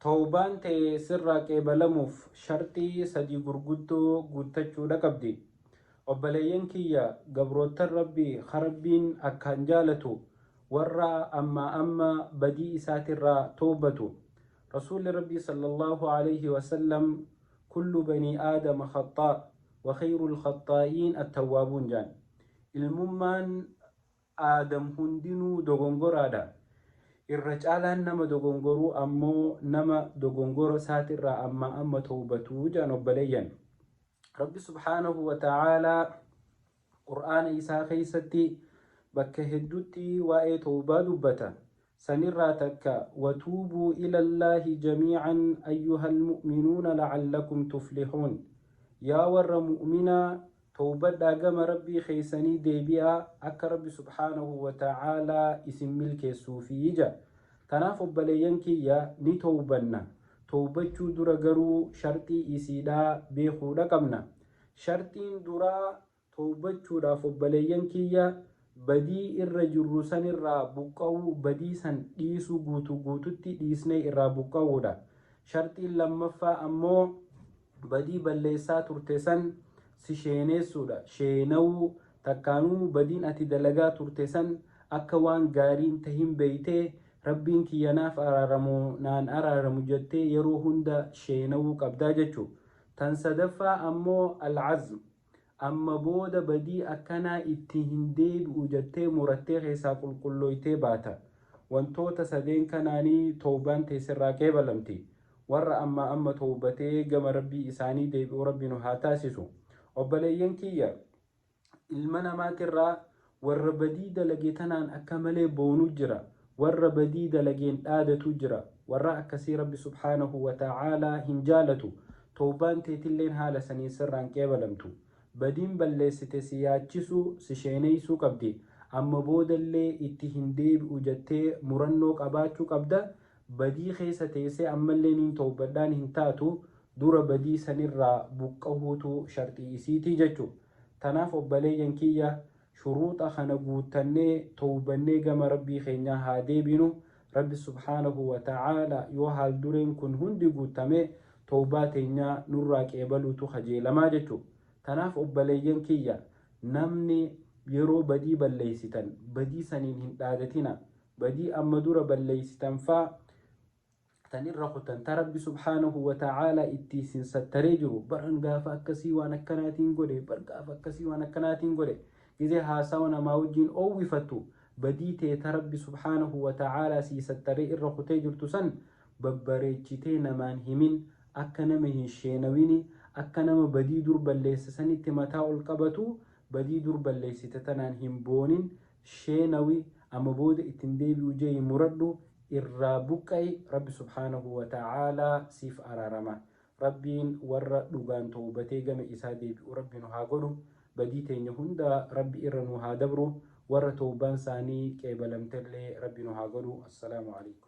Towbaan tee sirraa qeebalamuuf sharxii sadii gurguddoo guuttachuudha qabdi. Obboleeyyan kiyya gabroottan Rabbii ka Rabbiin akkaan jaalatu warra ammaa amma badii isaatirraa towbatu. Rasuulli Rabbii sallallaahu aleyhi wasallam kullu banii aadama khaxxaa wa kheyrul khaxxaa'iin attawwaabuun jaan. Ilmummaan Aadam hundinuu dogongoraadha. Irra caalaan nama dogongoruu ammoo nama dogongora isaatirraa ammaa amma towbatu jedhan obboleeyyan. Rabbi subhaanahu wa ta'aalaa Qur'aana isaa keessatti bakka hedduutti waa'ee towbaa dubbata. Sanirraa takka watuubuu ilallaahi jamii'an ayyuhal mu'minuuna la'allakum tuflihuun. Yaa warra mu'minaa Towbadhaa gama Rabbii keessanii deebi'aa akka Rabbi subhaanahu wa ta'aalaa isin milkeessuufi ja'a. Tanaaf obbaleeyyan kiyya ni towbanna. Towbachuu dura garuu sharxii isiidhaa beekuudha qabna. Sharxiin duraa towbachuudhaaf obbaleeyyan kiyya badii irra jirru sanirraa buqqa'uu, badii san dhiisuu guutuu guututti dhiisnee irraa buqqa'uudha. Sharxiin lammaffaa ammoo badii balleessaa turte san si sheeneessuudha, sheenawuu, takkaanuu badiin ati dalagaa turte san akka waan gaarii hin tahin beeytee Rabbiin kiyya naaf araaramoo naan araaramu jettee yeroo hunda sheenawuu qabdaa jechu. Tan sadaffaa ammoo al-azm, amma booda badii akkanaa itti hin deebi'u jettee murattee keessaa qulqullooytee baata. Wantoota sadeen kanaani towbaan tee sirraa qeebalamti. Warra ammaa amma towbatee gama Rabbii isaanii deebi'u Rabbi nu haa taasisu. Obboleeyyan kiyya, ilma namaatirraa warra badii dalage tanaan akka malee boonu jira. Warra badii dalageen dhaadatu jira. Warra akkasii Rabbi subhaanahu wa ta'aalaa hin jaalatu. Towbaan teetilleen haala saniin sirraa hin qeebalamtu. Badiin balleessite si yaachisuu, si sheeneysuu qabdi. Amma boodallee itti hin deebi'u jettee murannoo qabaachuu qabda. Badii keessa teessee ammallee niin towbadhaan hin taatu, dura badii sanirraa buqqahuutu sharxii isiiti jechu. Tanaaf obbaleeyyan kiyya shuruuxa kana guuttannee towbannee gama Rabbii keenyaa haa deebinu. Rabbi subhaanahu wa ta'aalaa yoo haal dureen kun hundi guuttame towbaa teenya nurraa qeebaluutu kajeelamaa jechu. Tanaaf obbaleeyyan kiyya namni yeroo badii balleeysitan badii saniin hin dhaadatinaa. Badii amma dura balleeysitan faa tan irra kutan, ta Rabbi subhaanahu wa ta'aalaa itti isin sattaree jiru, baran gaafa akkasii waan akkanaatiin godhe, bar gaafa akkasii waan akkanaatiin godhe, gizee haasawa namaa wajjiin oowwifattu, badii tee ta Rabbi subhaanahu wa ta'aalaa sii sattaree irra kutee jirtu san babbareechitee namaan himin, akka nama hin sheenawini, akka nama badii dur balleesse sanitti mataa ol qabatu, badii dur balleessite tanaan hin boonin, sheenawi, amma booda itti hin deebi'u je'i muradhu, irraa buqqa'i, Rabbi subhaanahu wa ta'aalaa siif araarama. Rabbiin warra dhugaan towbatee gama isaa deebi'u Rabbi nu haa godhu. Badii teenya hunda Rabbi irra nuu haa dabru. Warra towbaan isaanii qeebalamtellee Rabbi nu haa godhu. Assalaamu aleykum.